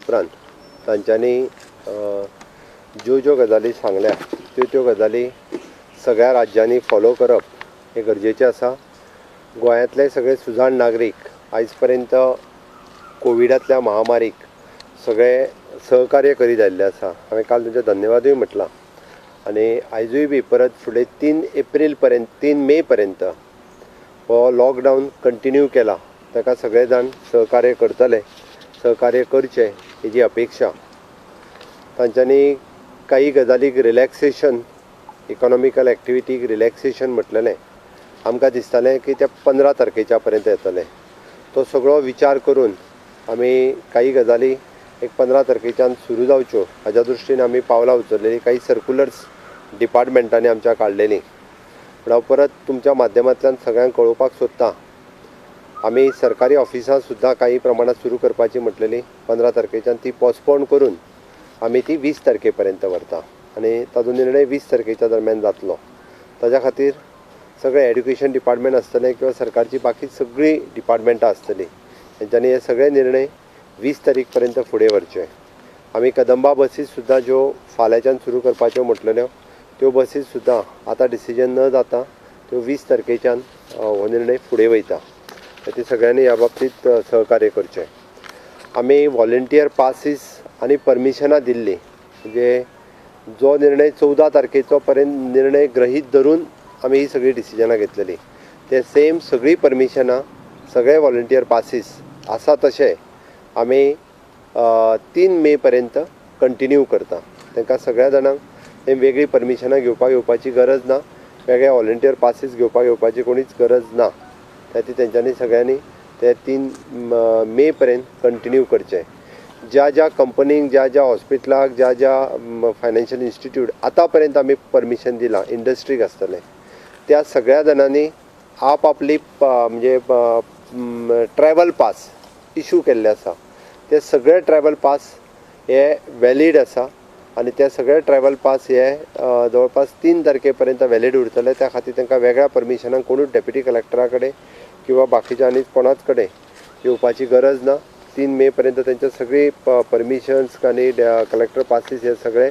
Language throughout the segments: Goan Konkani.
उपरांत तांच्यांनी ज्यो ज्यो गजाली सांगल्या त्यो त्यो गजाली सगळ्या राज्यांनी फॉलो करप हें गरजेचें आसा. गोंयांतले सगळे सुजाण नागरीक आयज पर्यंत कोविडांतल्या महामारीक सगळे सहकार्य करीत आयिल्ले आसा. हांवें काल तुमचें धन्यवादूय म्हटलां आनी आयजूय बी परत फुडें 3 एप्रील पर्यंत 3 मे पर्यंत हो लॉकडावन कंटिन्यू केला, ताका सगळे जाण सहकार्य करतले, सहकार्य करचें हेजी अपेक्षा. तांच्यांनी काही गजालीक रिलॅक्सेशन, इकॉनॉमिकल एक्टिविटीक रिलॅक्सेशन म्हटलेलें. आमकां दिसतालें की ते 15 तारखेच्या पर्यंत येतले. तो सगळो विचार करून आमी काही गजाली एक 15 तारखेच्यान सुरू जावच्यो हाज्या दृश्टीन आमी पावलां उचललेलीं. काही सर्कुलर्स डिपार्टमेंटांनी आमच्या काडलेलीं. पूण हांव परत तुमच्या माध्यमांतल्यान सगळ्यांक कळोवपाक सोदतां, आमी सरकारी ऑफिसां सुद्दां काही प्रमाणांत सुरू करपाची म्हटलेली 15 तारखेच्यान, ती पोस्टपोन करून आमी ती 20 तारखे पर्यंत व्हरता आनी ताजो निर्णय 20 तारखेच्या दरम्यान जातलो. ताज्या खातीर सगळें एड्युकेशन डिपार्टमेंट आसतलें किंवा सरकारची बाकी सगळीं डिपार्टमेंटां आसतलीं, तेंच्यांनी हे सगळे निर्णय 20 तारीख पर्यंत फुडें व्हरचे. आमी कदंबा बसीस सुद्दां ज्यो फाल्यांच्यान सुरू करपाच्यो म्हटलेल्यो त्यो बसीस सुद्दां आतां डिसिजन न जाता त्यो 20 तारखेच्यान हो निर्णय फुडें वयता. ते सगळ्यांनी ह्या बाबतींत सहकार्य करचें. आमी व्हॉलंटियर पासीस आनी परमिशनां दिल्लीं, म्हणजे जो निर्णय 14 तारखेचो पर्यंत निर्णय गृहीत धरून आमी ही सगळीं डिसिजनां घेतलेलीं. ते सेम सगळीं परमिशनां, सगळे व्हॉलंटियर पासीस आसा तशे आमी 3 मे पर्यंत कंटिन्यू करता. तांकां सगळ्या जाणांक ते वेगळीं परमिशनां घेवपाक येवपाची गरज ना, वेगळे व्हॉलंटियर पासीस घेवपाक येवपाची कोणीच गरज ना. त्या खातीर तेंच्यांनी सगळ्यांनी ते 3 मे पर्यंत कंटिन्यू करचें. ज्या ज्या कंपनींक, ज्या ज्या हॉस्पिटलाक, ज्या ज्या फायनान्शियल इन्स्टिट्यूट आतां पर्यंत आमी परमिशन दिलां इंडस्ट्रीक आसतलें, त्या सगळ्या जाणांनी आप आपली म्हणजे ट्रॅवल पास इशू केल्ले आसा. ते सगळे ट्रॅवल पास हे वॅलीड आसा आनी ते सगळे ट्रॅवल पास हे जवळपास 3 तारखे पर्यंत वॅलीड उरतले. त्या खातीर तांकां वेगळ्या परमिशनाक कोणूच डेप्युटी कलेक्टरा कडेन किंवा बाकीच्या आनी कोणाच कडेन येवपाची गरज ना. 3 मे पर्यंत तांचे सगळी परमिशन्स आनी कलेक्टर पासीस हे सगळे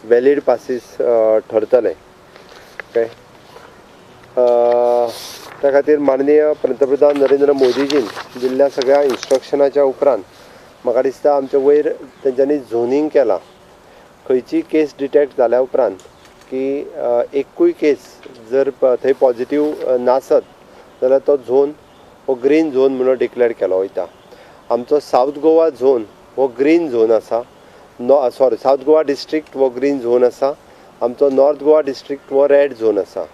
वॅलीड पासीस ठरतले. ओके, त्या खातीर माननीय पंतप्रधान नरेंद्र मोदीजीन दिल्ल्या सगळ्या इन्स्ट्रक्शनाच्या उपरांत म्हाका दिसता आमचे वयर तेंच्यांनी झोनींग केलां. खंयची केस डिटेक्ट जाल्या उपरांत की एकूय केस जर थंय पॉझिटीव नासत जाल्यार तो झोन हो ग्रीन झोन म्हणून डिक्लेअर केलो वयता. आमचो सावथ गोवा झोन हो ग्रीन झोन आसा, सॉरी सावथ गोवा डिस्ट्रिक्ट हो ग्रीन झोन आसा, आमचो नॉर्थ गोवा डिस्ट्रिक्ट हो रेड झोन आसा.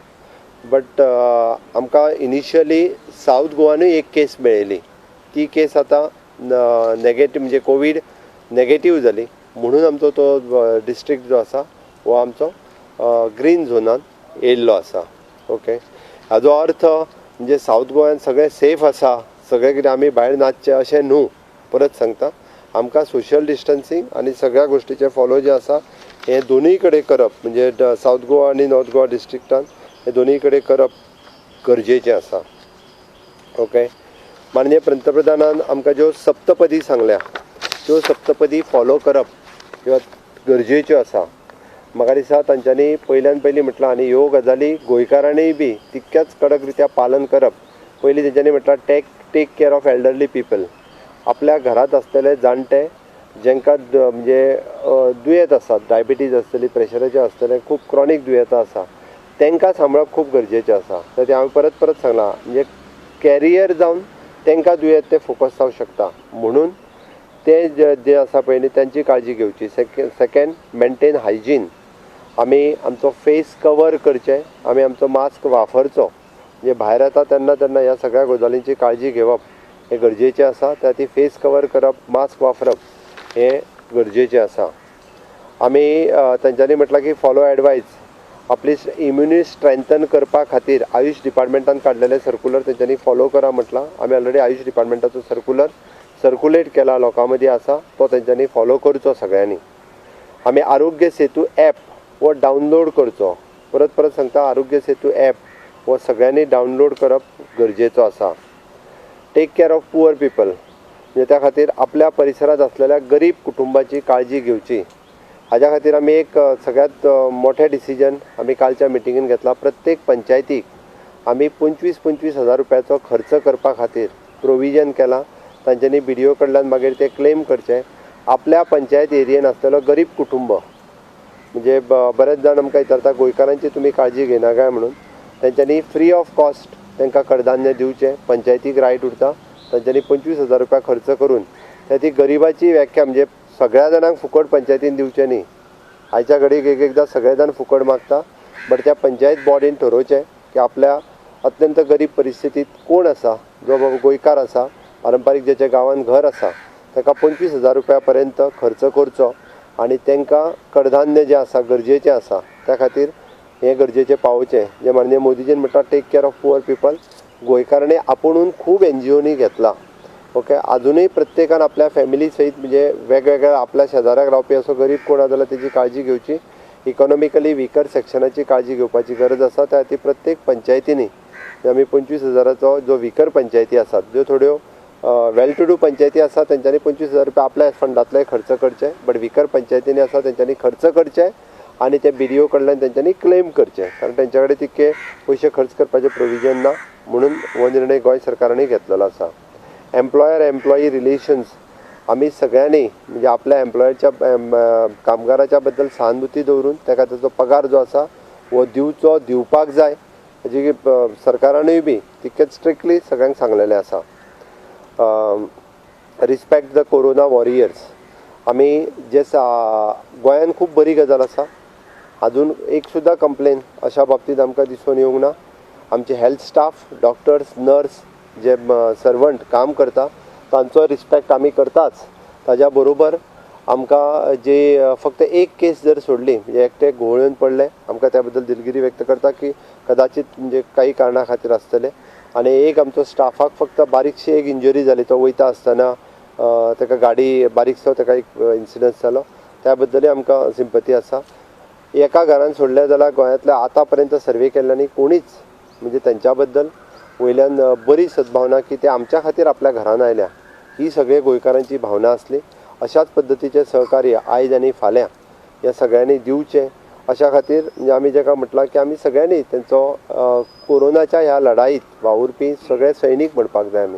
बट आमकां इनिशियली सावथ गोवानूय एक केस मेळिल्ली, ती केस आतां नेगेटीव म्हणजे कोवीड नेगेटीव जाली म्हणून आमचो तो डिस्ट्रिक्ट जो आसा हो आमचो ग्रीन झोनान येयल्लो आसा. ओके, हाजो अर्थ म्हणजे सावथ गोव्यान सगळें सेफ आसा, सगळें कितें आमी भायर नाचचें अशें न्हू. परत सांगता, आमकां सोशल डिस्टन्सींग आनी सगळ्या गोश्टीचें फॉलो जें आसा हें दोनूय कडेन करप, म्हणजे सावथ गोवा आनी नॉर्थ गोवा डिस्ट्रिक्टान हे दोनूय कडेन करप गरजेचें आसा. ओके, माननीय पंतप्रधानान आमकां ज्यो सप्तपदी सांगल्या त्यो सप्तपदी फॉलो करप किंवा गरजेच्यो आसा. म्हाका दिसता तांच्यांनी पयल्यान पयलीं म्हटलां आनी ह्यो गजाली गोंयकारांनीय बी तितक्याच कडक रित्या पालन करप. पयलीं तेंच्यांनी म्हटलां take care of elderly people. आपल्या घरांत आसतले जाणटे जेंकां म्हणजे दुयेंत आसात, डायबिटीज आसतली, प्रेशराचें आसतलें, खूब क्रॉनीक दुयेंतां आसा, तांकां सांबाळप खूब गरजेचें आसा. तर तें हांवें परत परत सांगलां, म्हणजे कॅरियर जावन तांकां दुयेंत तें फोकस जावंक शकता, म्हणून ते जे आसा पळय न्ही तांची काळजी घेवची. Second, maintain hygiene. आमी आमचो फेस कवर करचें, आमी आमचो मास्क वापरचो, म्हणजे भायर येता तेन्ना तेन्ना ह्या सगळ्या गजालींची काळजी घेवप हें गरजेचें आसा. त्या खातीर फेस कवर करप, मास्क वापरप हें गरजेचें आसा. आमी तांच्यांनी म्हटलां की फॉलो एडवायज, आपली इम्युनिटी स्ट्रेंथन करपा खातीर आयुश डिपार्टमेंटान काडलेलें सर्कुलर तेंच्यांनी फॉलो करा म्हटलां. आमी ऑलरेडी आयुश डिपार्टमेंटाचो सर्कुलर सर्कुलेट केला, लोकां मदीं आसा, तो तेंच्यांनी फॉलो करचो सगळ्यांनी. आमी आरोग्य सेतू एप हो डावनलोड करचो. परत परत सांगता, आरोग्य सेतू एप हो सगळ्यांनी डावनलोड करप गरजेचो आसा. Take care of poor people. म्हणजे त्या खातीर आपल्या परिसरांत आसलेल्या गरीब कुटुंबाची काळजी घेवची हाज्या खातीर आमी एक सगळ्यांत मोठें डिसिजन आमी कालच्या मिटिंगेन घेतला. प्रत्येक पंचायतीक आमी 25-25 हजार रुपयाचो खर्च करपा खातीर प्रोविजन केलां. तांच्यांनी बी डी ओ कडल्यान मागीर ते क्लेम करचे. आपल्या पंचायत एरियेन आसलेलो गरीब कुटुंब म्हणजे बरेच जाण आमकां विचारता गोंयकारांची तुमी काळजी घेयना काय म्हणून, तेंच्यांनी फ्री ऑफ कॉस्ट तांकां कडधान्य दिवचें. पंचायतीक रायट उरता तांच्यांनी 25 हजार रुपया खर्च करून त्या ती गरिबाची व्याख्या म्हणजे सगळ्या जाणांक फुकट पंचायतीन दिवचें न्ही. आयच्या घडयेक एक एकदां सगळे जाण फुकट मागता, बट त्या पंचायत बॉडीन ठरोवचें की आपल्या अत्यंत गरीब परिस्थितींत कोण आसा, जो बाबा गोंयकार आसा, पारंपारीक ज्याच्या गांवांत घर आसा, ताका 25 हजार रुपया पर्यंत खर्च करचो आनी तांकां कडधान्य जें आसा गरजेचें आसा त्या खातीर हें गरजेचें पावोवचें. जें माननीय मोदीजीन म्हणटा take care of poor people, गोंयकारांनी आपुणून खूब एन जी ओनी घेतला. ओके, आजुनूय प्रत्येकान आपल्या फॅमिली सयत म्हणजे वेगवेगळ्या आपल्या शेजाऱ्याक रावपी असो गरीब कोण आसा जाल्यार तेजी काळजी घेवची. इकॉनॉमिकली विकर सेक्शनाची काळजी घेवपाची गरज आसा. त्या खातीर प्रत्येक पंचायतींनी आमी 25 हजाराचो जो विकर पंचायती आसात, ज्यो थोड्यो वेल टू do पंचायती आसा तेंच्यांनी 25 हजार रुपया आपल्या फंडांतले खर्च करचे, बट विकर पंचायतींनी आसा तेंच्यांनी खर्च करचे आनी ते बी डी ओ कडल्यान तेंच्यांनी क्लेम करचे, कारण तेंच्या कडेन तितके पयशे खर्च करपाचें प्रोविजन ना म्हणून हो निर्णय गोंय सरकारानूय घेतलेलो आसा. एम्प्लॉयर एम्प्लॉई रिलेशन्स आमी सगळ्यांनी म्हणजे आपल्या एम्प्लॉयरच्या कामगाराच्या बद्दल सहानुभूती दवरून ताका ताचो पगार जो आसा हो दिवचो, दिवपाक जाय हाजी सरकारानूय बी तितकेच स्ट्रिक्टली सगळ्यांक सांगलेलें आसा. रिस्पेक्ट the corona warriors, आमी जे गोंयान खूब बरी गजाल आसा, आजून एक सुद्दां कंप्लेन अशा बाबतींत आमकां दिसून येवंक ना. आमचे हेल्थ स्टाफ, डॉक्टर्स, नर्स जे सर्वंट काम करता तांचो रिस्पेक्ट आमी करताच. ताज्या बरोबर आमकां जे फक्त एक केस जर सोडली म्हणजे एकटे घुंवळून पडले, आमकां त्या बद्दल दिलगिरी व्यक्त करता की कदाचित म्हणजे काही कारणा खातीर आसतले. आनी एक आमचो स्टाफाक फक्त बारीकशी एक इंजरी जाली, तो वयता आसतना ताका गाडी बारीकसो ताका एक इन्सिडंट जालो, त्या बद्दलय आमकां सिंपती आसा. एका घरान सोडलें जाल्यार गोंयांतल्या आतां पर्यंत सर्वे केल्ल्यांनी कोणीच म्हणजे तेंच्या बद्दल वयल्यान बरी सद्भावना की ते आमच्या खातीर आपल्या घरान आयल्या ही सगळे गोंयकारांची भावना आसली. अशाच पद्दतीचें सहकार्य आयज आनी फाल्यां ह्या सगळ्यांनी दिवचें अशा खातीर म्हणजे आमी जेका म्हटलां की आमी सगळ्यांनी तेंचो कोरोनाच्या ह्या लढाईत वावुरपी सगळे सैनीक म्हणपाक जाय आमी,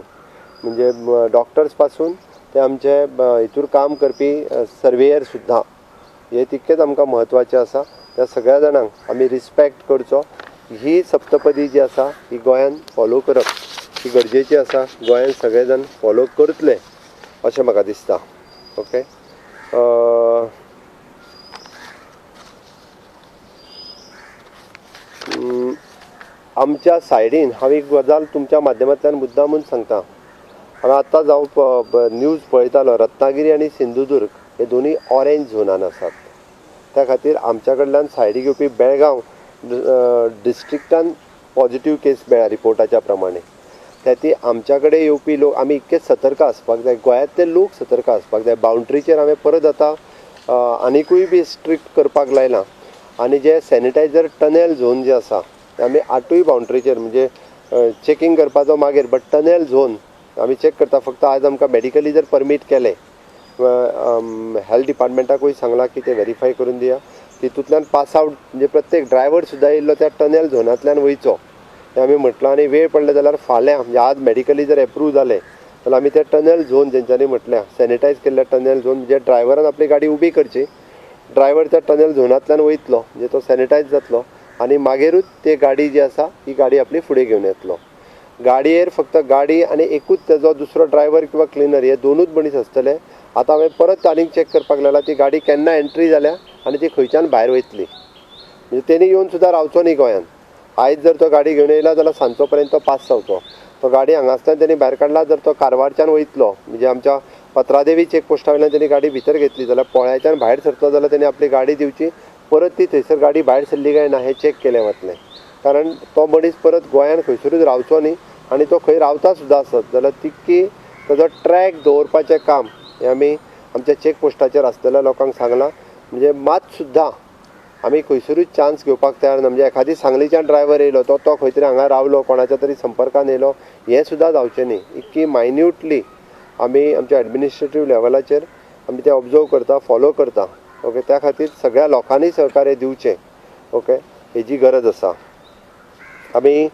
म्हणजे डॉक्टर्स पासून ते आमचे हितूर काम करपी सर्वेयर सुद्दां हे तितकेच आमकां म्हत्वाचें आसा. त्या सगळ्या जाणांक आमी रिस्पेक्ट करचो. ही सप्तपदी जी आसा ही गोंयान फॉलो करप ही गरजेची आसा. गोंयान सगळे जाण फॉलो करतले अशें म्हाका दिसता. ओके, आमच्या सायडीन हांव एक गजाल तुमच्या माध्यमांतल्यान मुद्दामून सांगता. हांवें आत्तांच हांव न्यूज पळयतालो, रत्नागिरी आनी सिंधुदुर्ग हे दोनूय ऑरेंज झोनान आसात. त्या खातीर आमच्या कडल्यान सायडी घेवपी बेळगांव डिस्ट्रिक्टान पॉझिटिव्ह केस मेळ्ळा रिपोर्टाच्या प्रमाणे. त्या ती आमच्या कडेन येवपी लोक आमी इतकेच सतर्क आसपाक जाय, गोंयांतले लोक सतर्क आसपाक जाय. बावंड्रीचेर हांवें परत आतां आनिकूय बी स्ट्रिक्ट करपाक लायलां आनी जे सॅनिटायझर टनेल झोन जे आसा ते आमी 8ूय बावंड्रीचेर म्हणजे चॅकिंग करपाचो मागीर, बट टनेल झोन आमी चॅक करता. फक्त आज आमकां मेडिकली जर परमीट केलें, हेल्थ डिपार्टमेंटाकूय सांगलां की ते व्हेरीफाय करून दिया, तितूंतल्यान पास आवट म्हणजे प्रत्येक ड्रायव्हर सुद्दां येयल्लो त्या टनेल झोनांतल्यान वयचो हें आमी म्हटलां. आनी वेळ पडले जाल्यार फाल्यां म्हणजे आज मेडिकली जर एप्रूव जालें जाल्यार आमी ते टनेल झोन जेंच्यांनी म्हटल्या सॅनिटायज केल्ले टनेल झोन म्हणजे ड्रायव्हरान आपली गाडी उबी करची, ड्रायव्हर त्या टनेल झोनांतल्यान वयतलो म्हणजे तो सॅनिटायज जातलो आनी मागीरूच ते गाडी जी आसा ही गाडी आपली फुडें घेवन येतलो. गाडयेर फक्त गाडी आनी एकूच तेजो दुसरो ड्रायव्हर किंवा क्लिनर हे दोनूच मनीस आसतले. आतां हांवें परत आनीक चॅक करपाक लागला ती गाडी केन्ना एंट्री जाल्या आनी ती खंयच्यान भायर वयतली, म्हणजे तेणी येवन सुद्दां रावचो न्ही गोंयान. आयज जर तो गाडी घेवन येयला जाल्यार सांजचो पर्यंत तो पास जावचो. तो गाडी हांगासल्यान तेणी भायर काडला जर तो कारवारच्यान वयतलो म्हणजे आमच्या पत्रादेवी चॅक पोस्टा वयल्यान तेणी गाडी भितर घेतली जाल्यार पोळ्याच्यान भायर सरतलो जाल्यार तेणी आपली गाडी दिवची, परत ती थंयसर गाडी भायर सरली काय ना हें चॅक केलें वतलें, कारण तो मनीस परत गोंयान खंयसरूच रावचो न्ही आनी तो खंय रावता सुद्दां आसत जाल्यार तितकी ताजो ट्रॅक दवरपाचें काम हें आमी आमच्या चॅक पोस्टाचेर आसलेल्या लोकांक सांगलां. म्हणजे मात सुद्दां आमी खंयसरूच चान्स घेवपाक तयार ना. म्हणजे एखादी सांगलीच्यान ड्रायव्हर येयलो तो तो खंय तरी हांगा रावलो, कोणाच्या तरी संपर्कान येयलो, हें सुद्दां जावचें न्ही. इतकी मायन्युटली आमी आमच्या एडमिनिस्ट्रेटीव लेवलाचेर आमी ते ऑब्जर्व करता, फॉलो करता. ओके, त्या खातीर सगळ्या लोकांनी सहकार्य दिवचें. ओके, हेजी गरज आसा. आमी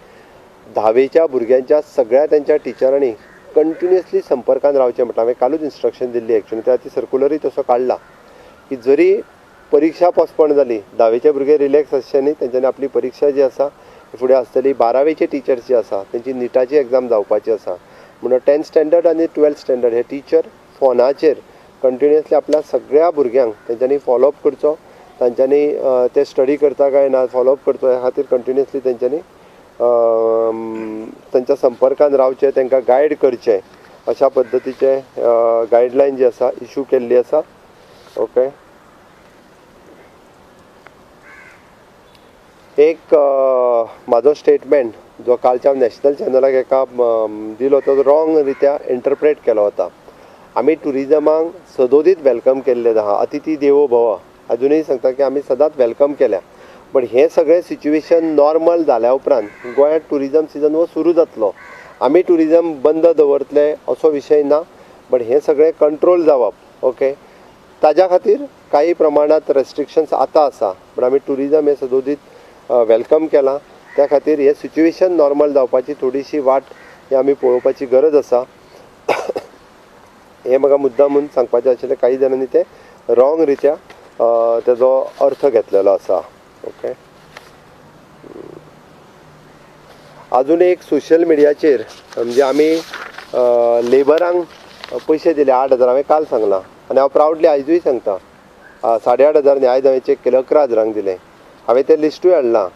धावेच्या भुरग्यांच्या सगळ्या तेंच्या टिचरांनी कंटिन्युअसली संपर्कान रावचें म्हटल्यार हांवें कालूच इन्स्ट्रक्शन दिल्ली एक्चुअली, त्या खातीर सर्कुलरूय तसो काडला की जरी परिक्षा पोस्टपोन जाली, धावेचे भुरगे रिलॅक्स आसचे न्ही, तेंच्यांनी आपली परिक्षा जी आसा फुडें आसतली. बारावेचे टिचर्स जे आसा तेंची निटाची एग्जाम जावपाची आसा, म्हणून 10th standard आनी 12th standard हे टिचर फोनाचेर कंटिन्युअसली आपल्या सगळ्या भुरग्यांक तेंच्यांनी फॉलोअप करचो, तांच्यांनी ते स्टडी करता काय ना फॉलोअप करचो, ह्या खातीर कंटिन्युअसली तेंच्यांनी तांच्या संपर्कान रावचें, तांकां गायड करचें, अशा पद्दतीचे गायडलायन जी आसा इशू केल्ली आसा. ओके, एक म्हाजो स्टेटमेंट जो कालच्या नॅशनल चॅनलाक एका दिलो तो रॉंग रित्या इंटरप्रेट केलो वता. आमी ट्युरिजमाक सदोदीत welcome केल्लें आहा, अतिथी देवो भव अजुनूय सांगता की आमी सदांच welcome केल्या. बट हें सगळें सिच्युएशन नॉर्मल जाल्या उपरांत गोंयांत ट्युरिजम सिजन हो सुरू जातलो. आमी ट्युरिजम बंद दवरतले असो विशय ना, बट हें सगळें कंट्रोल जावप, ओके, ताज्या खातीर काही प्रमाणांत रेस्ट्रिक्शन्स आतां आसा. बट आमी ट्युरिजम हें सदोदीत welcome केलां, त्या खातीर हें सिच्युएशन नॉर्मल जावपाची थोडीशी वाट ही आमी पळोवपाची गरज आसा. हें म्हाका मुद्दाम म्हूण सांगपाचें आशिल्लें, काही जाणांनी तें रॉंग रित्या तेजो अर्थ घेतलेलो आसा. ओके, अजून एक सोशल मिडियाचेर म्हणजे आमी लेबरांक पयशे दिले 8,000, हांवें काल सांगलां आनी हांव प्रावडली आयजूय सांगता, 8,500 न्ही, आयज हांवें चॅक केलें 11,000 दिलें. हांवें तें लिस्टूय हाडलां.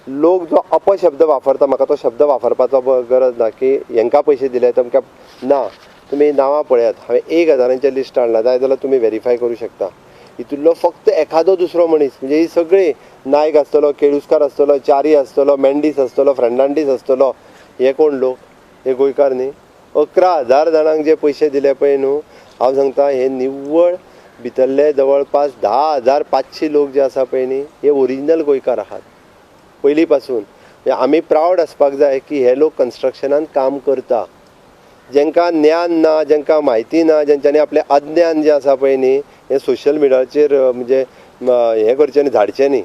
लोक जो अपशब्द वापरता, म्हाका तो शब्द वापरपाचो गरज ना की हेंकां पयशे दिले तुमकां ना, तुमी नांवां पळयात, हांवें 1,000 लिस्ट हाडलां, जाय जाल्यार तुमी वेरीफाय करूं शकता. हितूंतलो फक्त एखादो दुसरो मनीस म्हणजे ही सगळीं नायक आसतलो, केळुस्कार आसतलो, च्यारी आसतलो, मेंडीस आसतलो, फर्नांडीस आसतलो, हे कोण लोक, हे गोंयकार न्ही. 11,000 जाणांक जे पयशे दिले पळय न्हू, हांव सांगता हे निव्वळ भितरले जवळपास 10,500 लोक जे आसा पळय न्ही, हे ओरिजिनल गोंयकार आहात पयलीं पासून. आमी प्रावड आसपाक जाय की हे लोक कन्स्ट्रक्शनान काम करता. जेंकां ज्ञान ना, जेंकां म्हायती ना, जेंच्यांनी आपलें अज्ञान जें आसा पळय न्ही, हें सोशल मिडियाचेर म्हणजे हें करचें न्ही, धाडचें न्ही,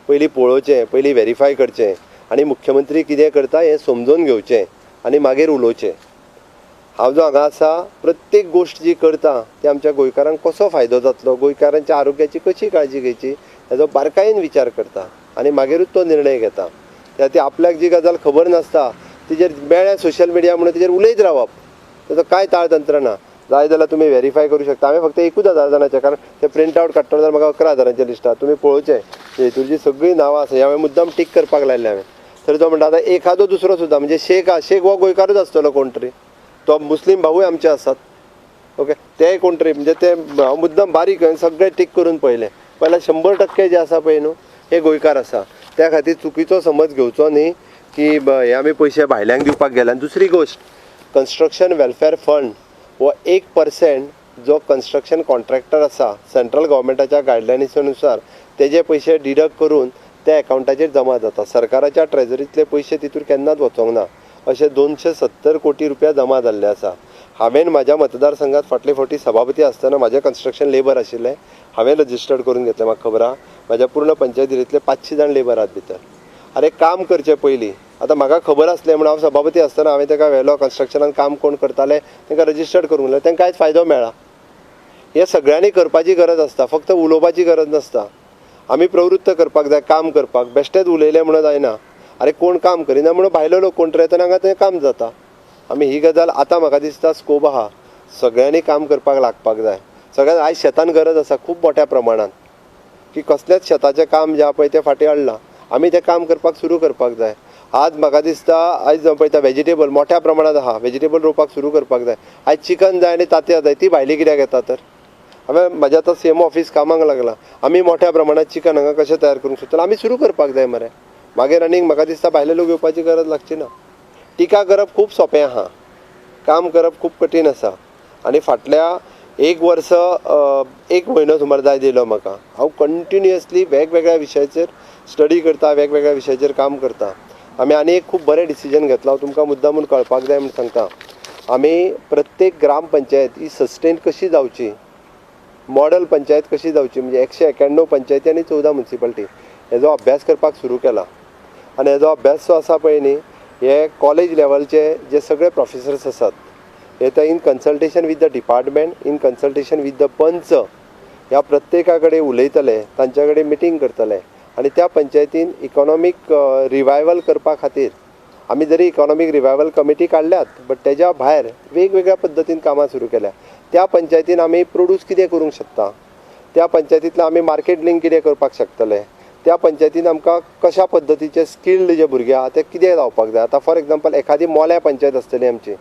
पयलीं पळोवचें, पयलीं वेरीफाय करचें आनी मुख्यमंत्री कितें करता हें समजून घेवचें आनी मागीर उलोवचें. हांव जो हांगा आसा प्रत्येक गोश्ट जी करता ती आमच्या गोंयकारांक कसो फायदो जातलो, गोंयकारांच्या आरोग्याची कशी काळजी घेवची हेजो बारकायेन विचार करता आनी मागीरूच तो निर्णय घेता. त्या खातीर आपल्याक जी गजाल खबर नासता तिजेर मेळ्ळें सोशल मिडिया म्हणून तिजेर उलयत रावप तेजो कांय ताळतंत्र ना. जाय जाल्यार तुमी वेरीफाय करूं शकता. हांवें फक्त 1,000 जाणांचें, कारण ते प्रिंट आवट काडटलो जाल्यार म्हाका 11,000 लिस्ट आसा, तुमी पळोवचें हितूर जी सगळीं नांवां आसा, हांवें मुद्दाम टीक करपाक लायल्लें हांवें. तरी तो म्हणटा आतां एखादो दुसरो सुद्दां म्हणजे शेख आहा, शेख हो गोंयकारूच आसतलो कोण तरी, तो मुस्लीम भावूय आमचे आसात, ओके, ते कोण तरी म्हणजे ते हांव मुद्दाम बारीक सगळें टीक करून पळयलें, पयल्यार 100% जे आसा पळय न्हू हे गोंयकार आसा. त्या खातीर चुकीचो समज घेवचो न्ही की हे आमी पयशे भायल्यांक दिवपाक गेले. आनी दुसरी गोश्ट, कन्स्ट्रक्शन वेलफेअर फंड हो 1% जो कन्स्ट्रक्शन कॉन्ट्रॅक्टर आसा सेंट्रल गव्हर्मेंटाच्या गायडलायन्सा नुसार तेजे पयशे डिडक्ट करून त्या एकावंटाचेर जमा जाता. सरकाराच्या ट्रेजरींतले पयशे तितूर केन्नाच वचोंक ना. अशे 270 कोटी रुपया जमा जाल्ले आसा. हांवें म्हाज्या मतदारसंघात फाटले फावटी सभापती आसतना म्हाजें कन्स्ट्रक्शन लेबर आशिल्लें, हांवें रजिस्टर्ड करून घेतलें, म्हाका खबर आहा. म्हाज्या पूर्ण पंचायतींतले 500 जाण लेबर आहात भितर. आरे काम करचें पयलीं, आतां म्हाका खबर आसलें म्हणून हांव सभापती आसतना हांवें ताका व्हेलो, कन्स्ट्रक्शनान काम कोण करताले तांकां रजिस्टर्ड करूंक लागलें, तांकां कांयच फायदो मेळ्ळा. हें सगळ्यांनी करपाची गरज आसता, फक्त उलोवपाची गरज नासता. आमी प्रवृत्त करपाक जाय काम करपाक, बेश्टेच उलयलें म्हणून जायना. आरे कोण काम करिना म्हणून भायलो लोक कोण तरी येता हांगा थंय काम जाता. आमी ही गजाल आतां म्हाका दिसता स्कोप आहा, सगळ्यांनी काम करपाक लागपाक जाय. सगळ्यांक आयज शेतान गरज आसा खूब मोठ्या प्रमाणान, की कसलेंच शेताचें काम जें आहा पळय तें फाटीं हाडलां, आमी तें काम करपाक सुरू करपाक जाय. आज म्हाका दिसता आयज पळयता वेजिटेबल मोठ्या प्रमाणांत आहा, वेजिटेबल रोवपाक सुरू करपाक जाय. आयज चिकन जाय आनी तांतयां जाय, ती भायली कित्याक येता तर? हांवें म्हाज्या आतां सीएमओ ऑफीस कामाक लागलां, आमी मोठ्या प्रमाणांत चिकन हांगा कशें तयार करूंक शकतले आमी सुरू करपाक जाय मरे. मागीर आनीक म्हाका दिसता भायले लोक येवपाची गरज लागची ना. टिका करप खूब सोंपें आहा, काम करप खूब कठीण आसा. आनी फाटल्या एक वर्स एक म्हयनो सुमार जाय दिलो म्हाका, हांव कंटिन्युअसली वेगवेगळ्या विशयाचेर स्टडी करता, वेगवेगळ्या विशयाचेर काम करता. आमी आनी एक खूब बरें डिसिजन घेतलां, हांव तुमकां मुद्दाम म्हूण कळपाक जाय म्हूण सांगता. आमी प्रत्येक ग्रामपंचायत ही सस्टेन कशी जावची, मॉडल पंचायत कशी जावची, म्हणजे 191 पंचायती आनी 14 म्युनिसिपालिटी हेजो अभ्यास करपाक सुरू केला. आनी हेजो अभ्यास जो आसा पळय न्ही, हे कॉलेज लेवलचे जे सगळे प्रोफेसर्स आसात हे ते in consultation with the department, in consultation with the panch, ह्या प्रत्येका कडेन उलयतले, तांच्या कडेन मिटींग करतले आनी त्या पंचायतीन इकॉनॉमीक रिवायवल करपा खातीर आमी जरी इकॉनॉमीक रिवायवल कमिटी काडल्यात, बट तेज्या भायर वेगवेगळ्या पद्दतीन कामां सुरू केल्या. त्या पंचायतीन आमी प्रोड्यूस कितें करूंक शकता, त्या पंचायतींतल्यान आमी मार्केट लिंक कितें करपाक शकतले, त्या पंचायतीन आमकां कशा पद्दतीचे स्किल्ड जे भुरगे आहा ते कितें जावपाक जाय. आतां फॉर एग्जाम्पल एखादी मोल्या पंचायत आसतली आमची,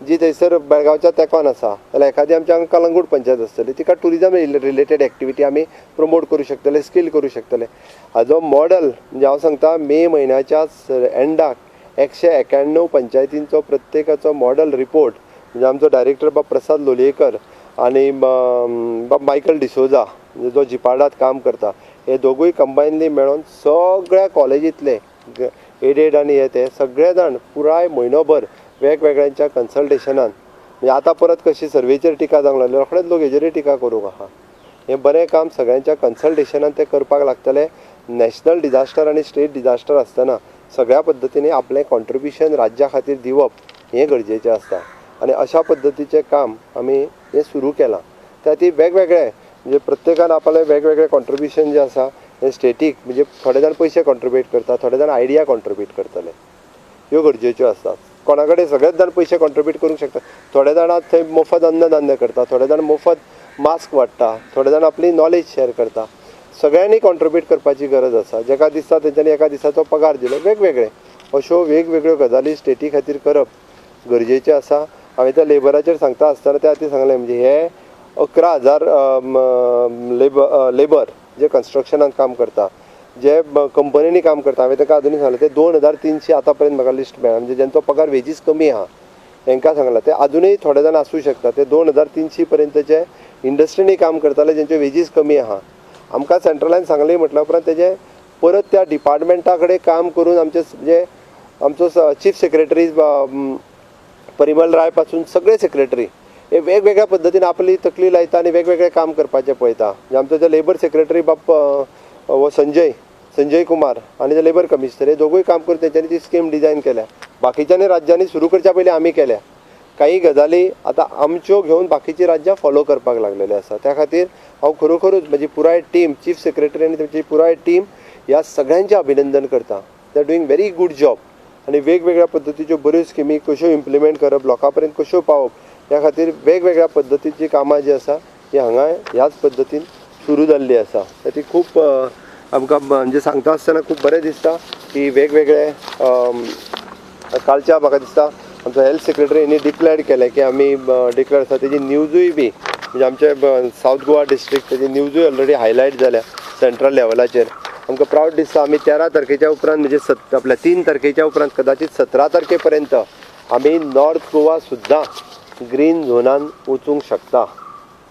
जी थंयसर बेळगांवच्या तेंकोन आसा, जाल्यार एखादी आमच्या हांगा कलंगूट पंचायत आसतली, तिका टुरिजम रिलेटेड एक्टिविटी आमी प्रमोट करूं शकतले, स्कील करूं शकतले. हाजो मॉडल म्हणजे हांव सांगता मे म्हयन्याच्या एंडाक 191 पंचायतींचो प्रत्येकाचो मॉडल रिपोर्ट म्हणजे आमचो डायरेक्टर बाब प्रसाद लोलयेकर आनी बाब मायकल डिसोजा जो जिपार्डात काम करता, हे दोगूय कंबायनली मेळोन सगळ्या कॉलेजींतले एडेड आनी हे ते सगळे जाण पुराय म्हयनोभर वेगवेगळ्यांच्या कन्सल्टेशनान, म्हणजे आतां परत कशी सर्वेचेर टिका जावंक लागली, रोखडेच लोक हेजेरूय टिका करूंक आहा. हें बरें काम सगळ्यांच्या कन्सल्टेशनान तें करपाक लागतलें. नॅशनल डिजास्टर आनी स्टेट डिजास्टर आसतना सगळ्या पद्दतींनी आपलें कॉन्ट्रिब्युशन राज्या खातीर दिवप हें गरजेचें आसता आनी अशा पद्दतीचें काम आमी हें सुरू केलां. त्या खातीर वेगवेगळे म्हणजे प्रत्येकान आपलें वेगवेगळें कॉन्ट्रिब्युशन जें आसा हें स्टेटीक, म्हणजे थोडे जाण पयशे कॉन्ट्रिब्यूट करता, थोडे जाण आयडिया कॉन्ट्रिब्यूट करतले, ह्यो गरजेच्यो आसतात. कोणा कडेन सगळेच जाण पयशे कॉन्ट्रिब्यूट करूंक शकता, थोडे जाणां थंय मोफत अन्नधान्य करता, थोडे जाण मोफत मास्क वांट्टा, थोडे जाण आपली नॉलेज शेअर करता. सगळ्यांनी कॉन्ट्रिब्यूट करपाची गरज आसा. जेका दिसता तेंच्यांनी एका दिसाचो पगार दिलो, वेगवेगळे अश्यो वेगवेगळ्यो गजाली स्टेटी खातीर करप गरजेचें आसा. हांवें त्या लेबराचेर सांगता आसतना त्या खातीर सांगलें, म्हणजे हे 11,000 लेबर जे कन्स्ट्रक्शनान काम करता, जे कंपनींनी काम करता, हांवें ताका अजुनूय सांगलें ते 2,300 आतां पर्यंत म्हाका लिस्ट मेळ्ळा, म्हणजे जेंचो पगार वेजीस कमी आहा तांकां सांगलां, ते अजुनूय थोडे जाण आसूं शकता. ते 2,300 पर्यंतचे इंडस्ट्रींनी काम करताले जेंचे वेजीस कमी आहा. आमकां सेंट्रलान सांगलें म्हटल्या उपरांत तेजें परत त्या डिपार्टमेंटा कडेन काम करून आमचे म्हणजे आमचो चीफ सेक्रेटरी परिमल राय पासून सगळे सेक्रेटरी हे वेगवेगळ्या पद्दतीन आपली तकली लायता आनी वेगवेगळें काम करपाचें पळयता. म्हणजे आमचो जे लेबर सेक्रेटरी बाब हो संजय कुमार आनी जे लेबर कमिशनर हे दोगूय काम करून तेंच्यांनी ती स्कीम डिजायन केल्या. बाकीच्यांनी राज्यांनी सुरू करच्या पयलीं आमी केल्या. काही गजाली आतां आमच्यो घेवन बाकीची राज्यां फॉलो करपाक लागलेली आसा. त्या खातीर हांव खरोखरूच म्हजी पुराय टीम, चीफ सेक्रेटरी आनी तांची पुराय टीम ह्या सगळ्यांचें अभिनंदन करता. They are doing very good job आनी वेगवेगळ्या पद्दतीच्यो बऱ्यो स्किमी कश्यो इम्प्लिमेंट करप, लोकां पर्यंत कश्यो पावप ह्या खातीर वेगवेगळ्या पद्दतीची कामां जी आसा ती हांगा ह्याच पद्दतीन सुरू जाल्ली आसा. ती खूब आमकां म्हणजे सांगता आसतना खूब बरें दिसता की वेगवेगळे कालच्या म्हाका दिसता आमचो हेल्थ सेक्रेटरी यांनी डिक्लेअर केलें की आमी डिक्लेअर आसा. तेजी न्यूजूय बी म्हणजे आमचे सावथ गोवा डिस्ट्रिक्ट तेजी न्यूजूय ऑलरेडी हायलायट जाल्या सेंट्रल लेवलाचेर. आमकां प्रावड दिसता आमी 13 तारखेच्या उपरांत म्हणजे आपल्या 3 तारखेच्या उपरांत कदाचित 17 तारखे पर्यंत आमी नॉर्थ गोवा सुद्दां ग्रीन झोनान वचूंक शकता.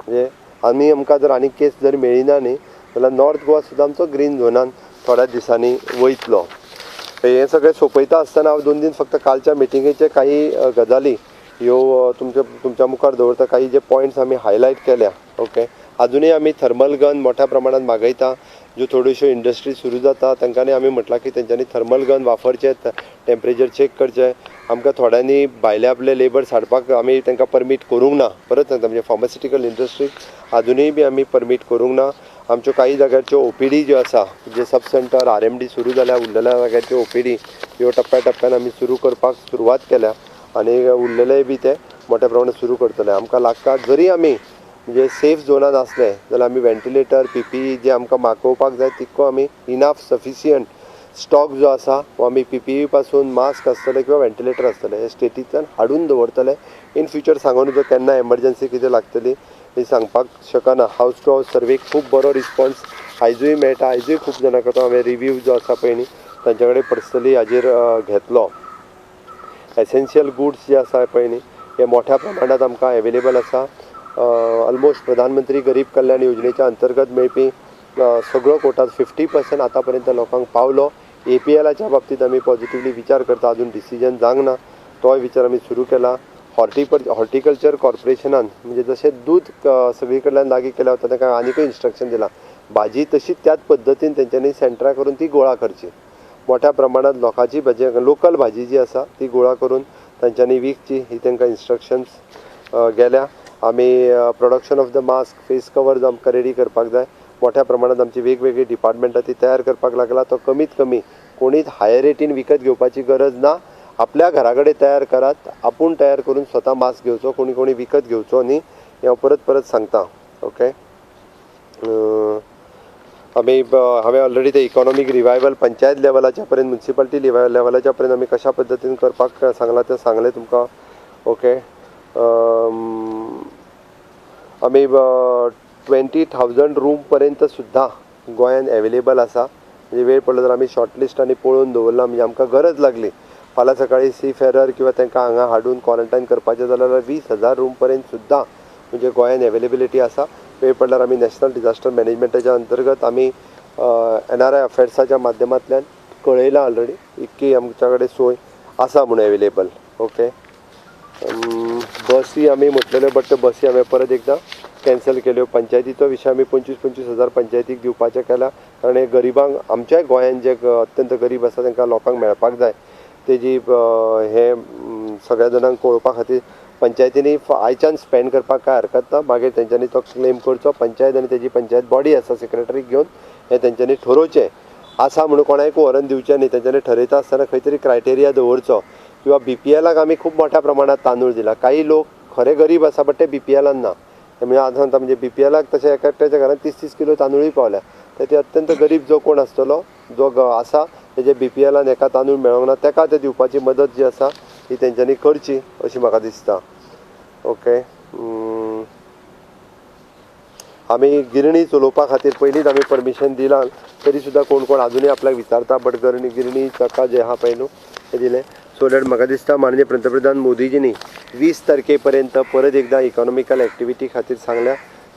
म्हणजे आमी आमकां जर आनी केस जर मेळ्ळी ना न्ही जाल्यार नॉर्थ गोवा सुद्दां आमचो ग्रीन झोनान थोड्या दिसांनी वयतलो. हें सगळें सोंपयता आसतना हांव 2 दीस फक्त कालच्या मिटिंगेचे काही गजाली ह्यो तुमच्या मुखार दवरता. काही जे पॉयंट्स आमी हायलायट केल्या. ओके, अजुनूय आमी थर्मल गन मोठ्या प्रमाणात मागयता. ज्यो थोड्योश्यो इंडस्ट्री सुरू जाता तांकांनी आमी म्हटलां की तेंच्यांनी थर्मल गन वापरचे, टेम्परेचर चॅक करचें. आमकां थोड्यांनी भायले आपले लेबर्स हाडपाक आमी तांकां परमीट करूंक ना. परत सांगता, म्हणजे फार्मास्युटिकल इंडस्ट्रीक अजुनूय बी आमी परमीट करूंक ना. आमच्यो काही जाग्याच्यो ओपीडी ज्यो आसा, जे सब सेंटर RMD सुरू जाल्या, उरलेल्या जाग्याच्यो ओपीडी ह्यो टप्प्या टप्प्यान आमी सुरू करपाक सुरवात केल्या आनी उरलेलेय बी ते मोठ्या प्रमाणात सुरू करतले. आमकां लागता जरी आमी म्हणजे सेफ झोनान आसले जाल्यार आमी व्हेंटिलेटर, PPE जे आमकां मागोवपाक जाय तितको आमी इनाफ सफिशियंट स्टॉक जो आसा हो आमी PPE पासून मास्क आसतले किंवा व्हेंटिलेटर आसतले हे स्टेटींतल्यान हाडून दवरतले. इन फ्युचर सांगून जो केन्ना एमर्जन्सी कितें लागतली हें सांगपाक शकना. हावज टू हावज सर्वेक खूब बरो रिस्पॉन्स आयजूय मेळटा. आयजूय खूब जाणां करता. हांवें रिव्यू जो आसा पळय न्ही तांचे कडेन पर्सनली हाजेर घेतलो. एसेन्शियल गुड्स जे आसा पळय न्ही हे मोठ्या प्रमाणात आमकां एवेलेबल आसा. ऑलमोस्ट प्रधानमंत्री गरीब कल्याण योजनेच्या अंतर्गत मेळपी सगळो कोटा 50% आतां पर्यंत लोकांक पावलो. APLाच्या बाबतींत आमी पॉझिटिवली विचार करता, अजून डिसिजन जावंक ना, तोय विचार आमी सुरू केला. हॉर्टिकल्चर कॉर्पोरेशनान म्हणजे जशें दूद सगळी कडल्यान लागीं केल्या वता तांकां आनीकय इन्स्ट्रक्शन दिलां, भाजी तशी त्याच पद्दतीन तेंच्यांनी सेंटरां करून ती गोळा करची. मोठ्या प्रमाणांत लोकांची भाजी, लोकल भाजी जी आसा ती गोळा करून तांच्यांनी विकची ही तांकां इन्स्ट्रक्शन्स गेल्या. आमी production of the mask, face covers आमकां रेडी करपाक जाय. मोठ्या प्रमाणांत आमची वेगवेगळी डिपार्टमेंटां ती तयार करपाक लागला. तो कमीत कमी कोणीच हायर रेटीन विकत घेवपाची गरज ना, आपल्या घरा कडेन तयार करात, आपूण तयार करून स्वता मास्क घेवचो, कोणी कोणी विकत घेवचो न्ही, हें हांव परत परत सांगता. ओके, आमी हांवें ऑलरेडी ते इकॉनॉमीक रिवायवल पंचायत लेवलाच्या पर्यंत, म्युनिसिपालिटी लेवलाच्या पर्यंत आमी कशा पद्दतीन करपाक सांगलां तें सांगलें तुमकां. ओके, आमी 20,000 रूम पर्यंत सुद्दां गोंयान एवेलेबल आसा. म्हणजे वेळ पडलो जाल्यार आमी शॉर्ट लिस्ट आनी पळोवन दवरला, म्हणजे आमकां गरज लागली फाल्यां सकाळीं सी फेरर किंवा तांकां हांगा हाडून क्वॉरंटायन करपाचें जाल्यार 20,000 रूम पर्यंत सुद्दां म्हणजे गोंयान एवेलेबिलिटी आसा. वेळ पडल्यार आमी नॅशनल डिजास्टर मॅनेजमेंटाच्या अंतर्गत आमी NRI अफेर्साच्या माध्यमांतल्यान कळयलां ऑलरेडी इतकी आमच्या कडेन सोय आसा म्हणून एवेलेबल. ओके, बसी आमी म्हटलेल्यो, बट त्यो बसी हांवें परत एकदां कॅन्सल केल्यो. पंचायतीचो विशय आमी 25-25 हजार पंचायतीक दिवपाचें केला, कारण हे गरिबांक आमच्याय गोंयान जे अत्यंत गरीब आसा तांकां लोकांक मेळपाक जाय. तेजी हें सगळ्या जाणांक कळोवपा खातीर पंचायतींनी आयच्यान स्पेंड करपाक कांय हरकत ना, मागीर तेंच्यांनी तो क्लेम करचो. पंचायत आनी तेजी पंचायत बॉडी आसा सेक्रेटरीक घेवन हें तेंच्यांनी ठरोवचें आसा म्हणून कोणाकूय व्हरून दिवचें न्ही. तेंच्यांनी ठरयता आसतना खंय तरी क्रायटेरिया दवरचो. किंवा BPLाक आमी खूब मोठ्या प्रमाणांत तांदूळ दिला. काही लोक खरे गरीब आसा बट ते BPLान ना, म्हणजे आतां सांगता म्हणजे BPLाक तशें एकट्याच्या घरांत 30-30 किलो तांदूळय पावल्या. तर ते अत्यंत गरीब जो कोण आसतलो जो आसा तेजे BPLान एका तांदूळ मेळोंक ना, ताका ते दिवपाची मदत जी आसा ती तेंच्यांनी करची अशी म्हाका दिसता. ओके, आमी गिरणी चलोवपा खातीर पयलींच आमी परमिशन दिलां, तरी सुद्दां कोण कोण आजुनूय आपल्याक विचारता, बट गिरणी ताका जें आहा पळय न्हू तें दिलें. सो that म्हाका दिसता माननीय पंतप्रधान मोदीजींनी 20 तारखे पर्यंत परत एकदां इकॉनॉमिकल एक्टिविटी खातीर सांगल्या,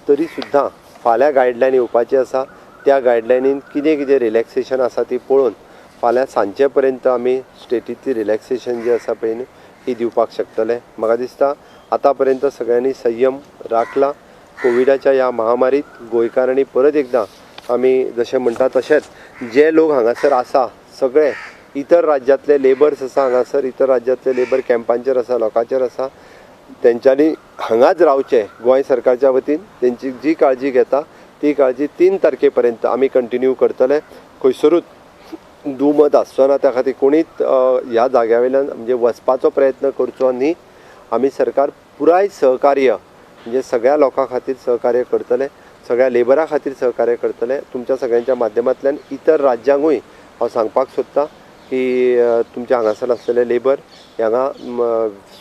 तरी सुद्दां फाल्यां गायडलायन येवपाची आसा. त्या गायडलायनीन कितें कितें रिलॅक्सेशन आसा ती पळोवन फाल्यां सांजचे पर्यंत आमी स्टेटींतली रिलॅक्सेशन जी आसा पळय न्ही ती दिवपाक शकतले. म्हाका दिसता आतां पर्यंत सगळ्यांनी संयम राखला. कोविडाच्या ह्या महामारीत गोंयकारांनी परत एकदां आमी जशें म्हणटा तशेंच जे लोक हांगासर आसा सगळे इतर राज्यांतले लेबर्स आसा हांगासर, इतर राज्यांतले लेबर कॅम्पांचेर आसा, लोकांचेर आसा, तेंच्यांनी हांगाच रावचें. गोंय सरकारच्या वतीन तेंची जी काळजी घेता ती काळजी 3 तारखे पर्यंत आमी कंटिन्यू करतले. खंयसरूच दुमत आसचो ना, त्या खातीर कोणीच ह्या जाग्या वयल्यान म्हणजे वचपाचो प्रयत्न करचो न्ही. आमी सरकार पुराय सहकार्य म्हणजे सगळ्या लोकां खातीर सहकार्य करतले, सगळ्या लेबरा खातीर सहकार्य करतले. तुमच्या सगळ्यांच्या माध्यमांतल्यान इतर राज्यांकूय हांव सांगपाक सोदतां की तुमच्या हांगासर आसलेले लेबर हांगा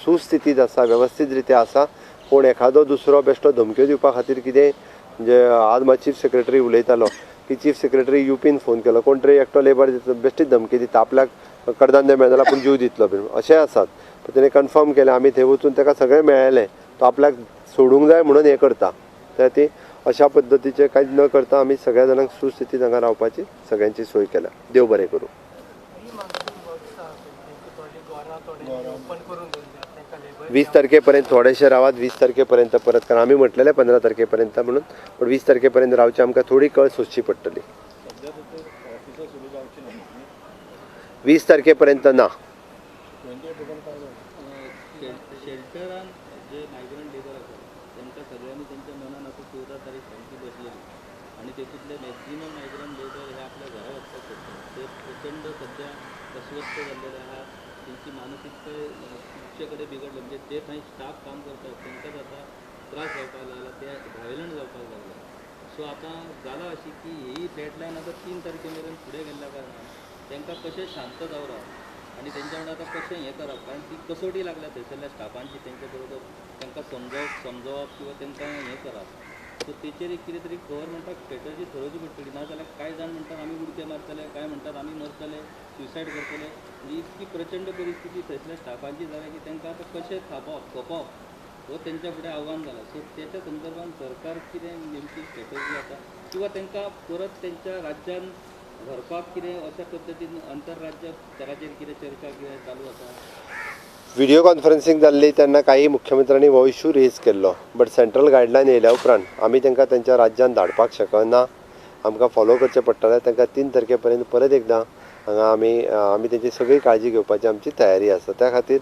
सुस्थितींत आसा, वेवस्थीत रित्या आसा. पूण एखादो दुसरो बेश्टो धमक्यो दिवपा खातीर कितें म्हणजे आज म्हाका चीफ सेक्रेटरी उलयतालो की चीफ सेक्रेटरी युपीन फोन केलो, कोण तरी एकटो लेबर बेश्टीच धमकी दिता, आपल्याक कडधान्य मेळना जाल्यार आपूण जीव दितलो बीन अशेंय आसात. पण तेणें कन्फर्म केलें, आमी थंय वचून ताका सगळें मेळ्ळें, तो आपल्याक सोडूंक जाय म्हणून हें करता. त्या खातीर अशा पद्दतीचें कांयच न करता आमी सगळ्या जाणांक सुस्थितींत हांगा रावपाची सगळ्यांची सोय केल्या. देव बरें करूं. 20 तारखेपर्यंत थोडेशे रावात, 20 तारखेपर्यंत परत, कारण आमी म्हटलेलें 15 तारखेपर्यंत म्हणून, पण 20 तारखेपर्यंत रावचें आमकां थोडी कळ सोंसची पडटली. 20 तारखेपर्यंत ना. शेल्टरान जे मायग्रंट लेबर आसा तांकां सगळ्यांनी तेंच्या मनान आतां 14 तारीख सामकी बसलेली आनी तेतूंतले मॅक्झिमम मायग्रंट लेबर हे आपल्या घरा वचपाक सोदतात. ते प्रचंड सद्या अस्वस्थ जाल्लेले आहा, तेंची मानसिकताय खुबशे कडेन बिगडले. म्हणजे जे थंय स्टाफ काम करतात तांकांच आतां त्रास जावपाक लागला, ते व्हायलंट जावपाक लागले. सो आतां जालां अशी की ही डेडलायन आतां 3 तारखे मेरेन फुडें गेल्ल्या कारणान तांकां कशें शांत दवरप आनी तेंच्या वांगडा आतां कशें हें करप, कारण ती कसोटी लागल्या थंयसरल्या स्टाफांची, तेंच्या बरोबर तांकां समजोवप किंवा तांकां हें करप. सो तेचेर एक कितें तरी गव्हर्मेंटाक स्ट्रेटजी थरोवची पडटली. नाजाल्यार कांय जाण म्हणटात आमी उडक्यो मारतले, कांय म्हणटात आमी मरतले, सुसायड करतले. म्हणजे इतकी प्रचंड परिस्थिती थंयसरल्या स्टाफांची जाल्या की तांकां आतां कशें थापोवप सोंपोवप हो तेंच्या फुडें आव्हान जालां. सो तेच्या संदर्भान सरकार कितें नेमकी स्ट्रेटजी आसा किंवा तांकां परत तेंच्या राज्यान व्हरपाक कितें अशा पद्दतीन आंतरराज्य स्तराचेर कितें चर्चा कितें चालू आसा? व्हिडियो कॉन्फरन्सिंग जाल्ली तेन्ना काही मुख्यमंत्र्यांनी हो इशू रेज केल्लो, बट सेंट्रल गायडलायन येयल्या उपरांत आमी तांकां तांच्या राज्यांत धाडपाक शकना, आमकां फॉलो करचें पडटलें. तांकां 3 तारखे पर्यंत परत एकदां हांगा आमी तेंची सगळी काळजी घेवपाची आमची तयारी आसा. त्या खातीर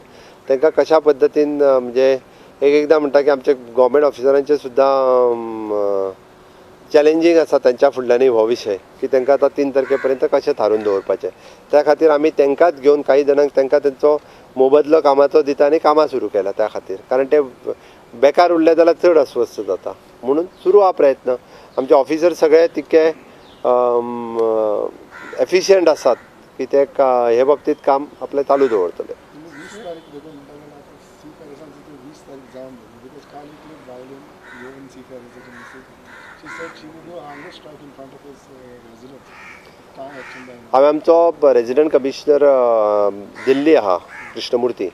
तांकां कशा पद्दतीन म्हणजे एक एकदां म्हणटा की आमचे गव्हर्मेंट ऑफिसरांचे सुद्दां चॅलेंजींग आसा तांच्या फुडल्यानूय हो विशय की तांकां आतां 3 तारखे पर्यंत कशें थारून दवरपाचें. त्या खातीर आमी तांकांच घेवन काही जाणांक तांकां तेंचो मोबदलो कामाचो दिता आनी कामां सुरू केला त्या खातीर, कारण ते बेकार उरले जाल्यार चड अस्वस्थ जाता म्हणून सुरू आहा प्रयत्न. आमचे ऑफिसर सगळे तितके एफिशियंट आसात की ते हे बाबतींत काम आपलें चालू दवरतले. 20 तारीख देखून म्हणटा जाल्यार आतां सी फेरसांची ती 20 तारीख जावन गेली, because काल इतली बायलेन येवन C फेरसाची message, she said she would do hunger strike in front of his residence. काय एक्शन जायना? हांवें आमचो रेजिडंट कमिशनर दिल्ली आहा कृष्णमुर्ती,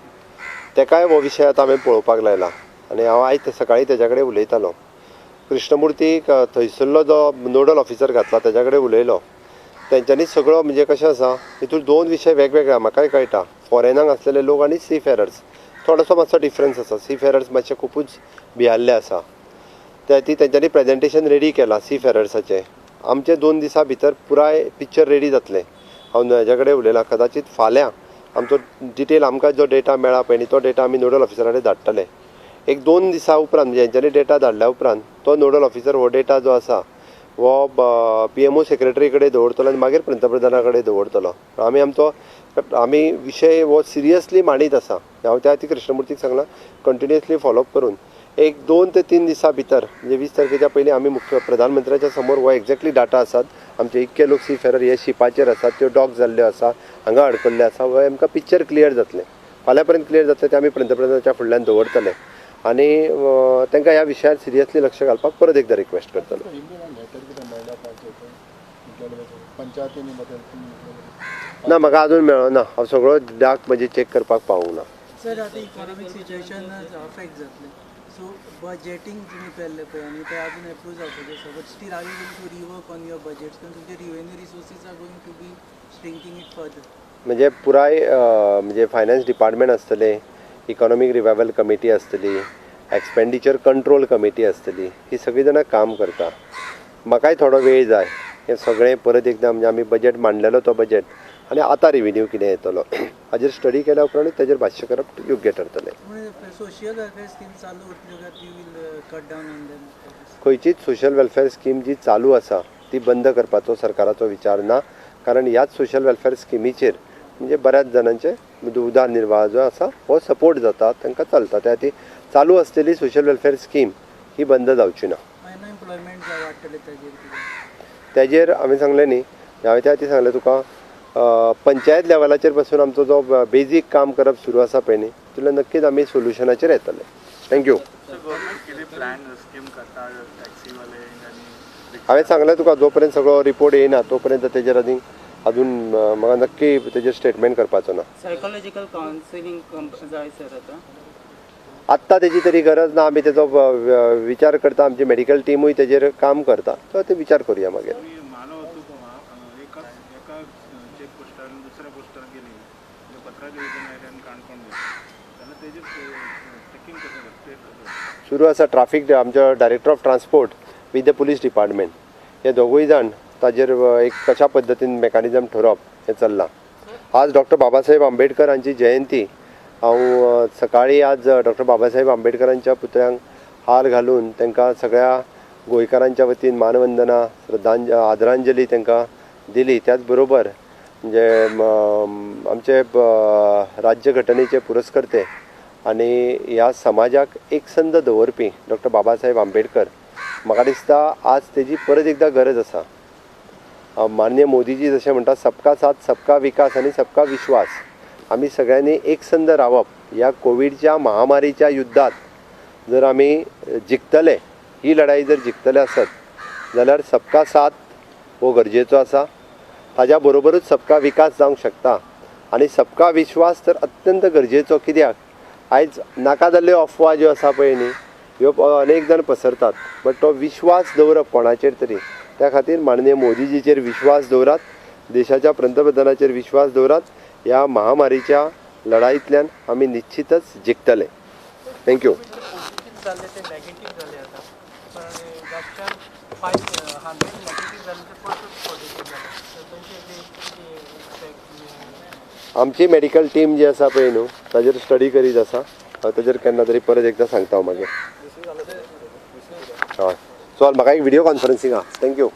तेकाय हो विशय आतां हांवें पळोवपाक लायला आनी हांव आयज सकाळीं तेज्या कडेन उलयतालो. कृष्णमुर्तीक थंयसरलो जो नोडल ऑफिसर घातला तेज्या कडेन उलयलो. तेंच्यांनी सगळो म्हणजे कशें आसा हितून 2 विशय वेगवेगळे म्हाकाय कळटा, फॉरेनाक आसलेले लोक आनी सी फेरर्स थोडोसो मातसो डिफरन्स आसा. सी फेरर्स मातशे खुबूच भियाल्ले आसा, त्या ती तेंच्यांनी प्रेजेंटेशन रेडी केलां सी फेरर्साचें. आमचे 2 दिसां भितर पुराय पिक्चर रेडी जातलें. हांव हेज्या कडेन उलयलां, कदाचीत फाल्यां आमचो डिटेल आमकां जो डेटा मेळ्ळा पळय न्ही तो डेटा आमी नोडल ऑफिसरा कडेन धाडटले. एक 2 दिसां उपरांत म्हणजे हेंच्यांनी डेटा धाडल्या उपरांत तो नोडल ऑफिसर हो डेटा जो आसा हो PMO secretary कडेन दवरतलो आनी मागीर पंतप्रधाना कडेन दवरतलो. आमी आमचो आमी विशय हो सिरियसली मांडीत आसा. हांव त्या खातीर कृष्णमुर्तीक सांगलां कंटिन्युअसली फॉलोअप करून एक 2 ते 3 दिसां भितर म्हणजे 20 तारखेच्या पयलीं आमी मुख्य प्रधानमंत्र्याच्या समोर हो एक्झॅक्टली डाटा आसात, आमचे इतके लोक सी फेरर हे शिपाचेर आसात, त्यो डॉक जाल्ल्यो आसा, हांगा अडकल्ले आसा, हो आमकां पिक्चर क्लियर जातलें. फाल्यां पर्यंत क्लियर जातलें तें आमी पंतप्रधानाच्या फुडल्यान दवरतले आनी तांकां ह्या विशयार सिरियसली लक्ष घालपाक परत एकदां रिक्वेस्ट करतलो. ना, म्हाका अजून मेळना, हांव सगळो डाक म्हणजे चॅक करपाक पावूंक ना. सर, आतां इकॉनॉमीक सिच्युएशन अफेक्ट जातलें, सो बजेटींग तुमी केल्लें पळय आनी तें अजून एप्रूव जावपाचें आसा, but still are you going to rework on your budgets, कारण तुमचे revenue resources are going to be shrinking it further? म्हणजे पुराय म्हणजे फायनान्स डिपार्टमेंट आसतलें, इकॉनॉमीक रिवायवल कमिटी आसतली, एक्सपेंडिचर कंट्रोल कमिटी आसतली, ही सगळीं जाणां काम करता. म्हाकाय थोडो वेळ जाय हें सगळें परत एकदां म्हणजे आमी बजेट मांडलेलो तो बजेट आनी आतां रिवेन्यू कितें येतलो हाजेर स्टडी केल्या उपरांत तेजेर भाश्य करप योग्य ठरतलें. सोशल वेलफेअर स्कीम चालू उरतल्यो काय you will cut down on them? खंयचीच सोशल वेलफेअर स्कीम जी चालू आसा ती बंद करपाचो सरकाराचो विचार ना, कारण ह्याच सोशल वेलफेअर स्किमीचेर म्हणजे बऱ्याच जाणांचे उदरनिर्वाह जो आसा हो सपोर्ट जाता, तांकां चलता. त्या खातीर चालू आसलेली सोशल वेलफेअर स्कीम ही बंद जावची ना. अनएम्प्लॉयमेंट वाडटलें ताजेर? तेजेर हांवें सांगलें न्ही, हांवें त्या खातीर सांगलें तुका पंचायत लेवलाचेर पासून आमचो जो बेजीक काम करप सुरू आसा पळय न्ही तितूंतल्यान नक्कीच आमी सोल्युशनाचेर येतले. Thank you. हांवें सांगलें तुका जो पर्यंत सगळो रिपोर्ट येयना तो पर्यंत तेजेर आनी अजून म्हाका नक्की तेजेर स्टेटमेंट करपाचो ना. सायकोलॉजिकल कावन्सिलींग जाय सर आतां? आत्तां तेजी तरी गरज ना, आमी तेजो विचार करता, आमची मेडिकल टिमूय तेजेर काम करता, सो ते विचार करुया मागीर. सुरू आसा ट्राफीक, आमचो director of transport with the police department हे दोगूय जाण ताजेर एक कशा पद्दतीन मेकॅनिजम ठरोवप हें चल्लां. आज डॉक्टर बाबासाहेब आंबेडकर हांची जयंती, हांव सकाळीं आज डॉक्टर बाबासाहेब आंबेडकरांच्या पुतळ्यांक हार घालून तांकां सगळ्या गोंयकारांच्या वतीन मानवंदना आदरांजली तांकां दिली. त्याच बरोबर म्हणजे आमचे राज्यघटनेचे पुरस्कर्ते आनी ह्या समाजाक एकसंध दवरपी डॉक्टर बाबासाहेब आंबेडकर, म्हाका दिसता आज तेजी परत एकदां गरज आसा. माननीय मोदीजी जशें म्हणटा सबका साथ सबका विकास आनी सबका विश्वास, आमी सगळ्यांनी एकसंध रावप. ह्या कोविडच्या महामारीच्या युद्धात जर आमी जिखतले, ही लढाई जर जिखतले आसत जाल्यार सबका साथ हो गरजेचो आसा, ताज्या बरोबरूच सबका विकास जावंक शकता आनी सबका विश्वास तर अत्यंत गरजेचो. कित्याक आयज नाका जाल्ल्यो अफवा ज्यो आसा पळय न्ही ह्यो अनेक जाण पसरतात, बट तो विश्वास दवरप कोणाचेर तरी, त्या खातीर माननीय मोदीजीचेर विश्वास दवरात, देशाच्या पंतप्रधानाचेर विश्वास दवरात. ह्या महामारीच्या लढाईतल्यान आमी निश्चितच जिखतले. Thank you. Positive जाल्ले ते नेगेटीव जाले आतां, पण लास्टान 500 नेगेटीव जाले ते परत पॉझिटीव जाले, सो तेंचे ते इफेक्ट? आमची मेडिकल टीम जी आसा पळय न्हू, ताजेर स्टडी करीत आसा. हांव ताजेर केन्ना तरी परत एकदां सांगता हांव मागीर. हय, चल, म्हाका एक विडियो कॉन्फरन्सींग आहा. Thank you.